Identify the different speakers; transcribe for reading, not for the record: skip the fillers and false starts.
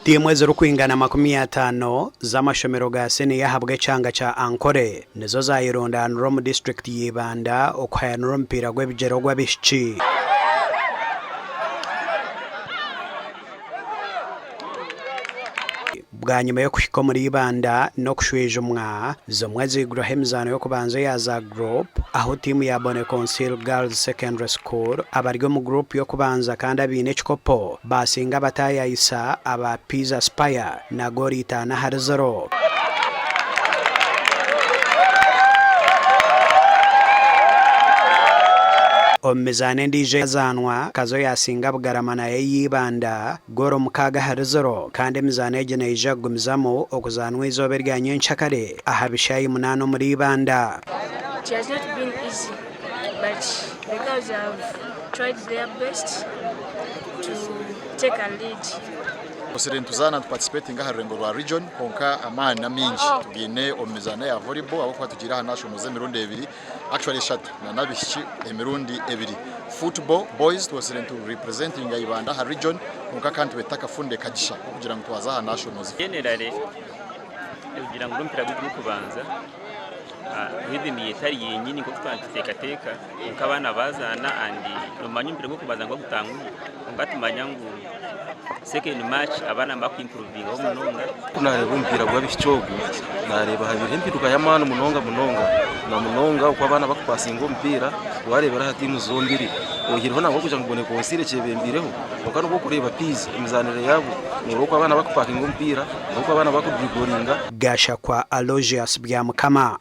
Speaker 1: Tiimu ezirikwingana 50 z'amashomero ga siniya ahabw'ekyanga kya Ankole nizo zaayerundaanira omu disiturikiti ya Ibanda okuhayanira omupiira gw'ebigyere ogw'abaishiki. Bwanyima y'okuhika omuri Ibanda n'okushwijumwa, zimwe ziigurwaho emizaano y'okubanza eya za guruupu ahu tiimu ya Bonneconsil Girls Secondary School abari omu guruupu y'okubanza kandi abaine ekikopo baasinga abataayayisa aba Peas Aspire na goolo 5-0. Omu mizaano endiijo eyazaanwa, Kazo yaasinga Bugarama nayo eya Ibanda goolo 6-0 kandi emizaano egi neija kugumizamu okuzaanwa eizooba erya nyenkyakare aha bishaayi munaana omuri Ibanda.
Speaker 2: It has not been easy but the girls have tried their best to take a lead.
Speaker 3: Tusire nituzaana nituparticipatinga aha rurengo rwa region kwonka amaani n'amaingi tugaine omu mizaano eya volleyball ahabw'okuba tugiire aha nationals emirundi ebiri actually eshatu na n'abaishiki emirundi ebiri. Football boys twosire nitu representinga Ibanda aha region kwonka kandi tube tutakafunire kagisha k'okugira ngu twaza aha nationals.
Speaker 4: Generally kugira ngu n'omupiira gwaitu gw'okubanza rhythm etari yenyini nk'oku twaba nituteekateeka kwonka abaana baazaana and nomanya omupiira gw'okubanza niguba gutanguhi kwonka tumanya ngu second match abaana nibakwimpuruvingaho munonga.
Speaker 5: Ku naareeba omupiira gw'abaishiki ogu, naareeba habaireho empinduka y'amaani munonga munonga na munonga oku abaana barikupasinga omupiira waareebera aha tiimu zombiri. Oihireho nangwa kugira ngu Bonneconsil ekyebembireho, kwonka n'obu orikureeba Peas emizaanire yaabo, nooreeba oku abaana barikupakinga omupiira, nooreeba oku abaana barikudriboringa.
Speaker 1: Gashakwa Aloysius Byamukama.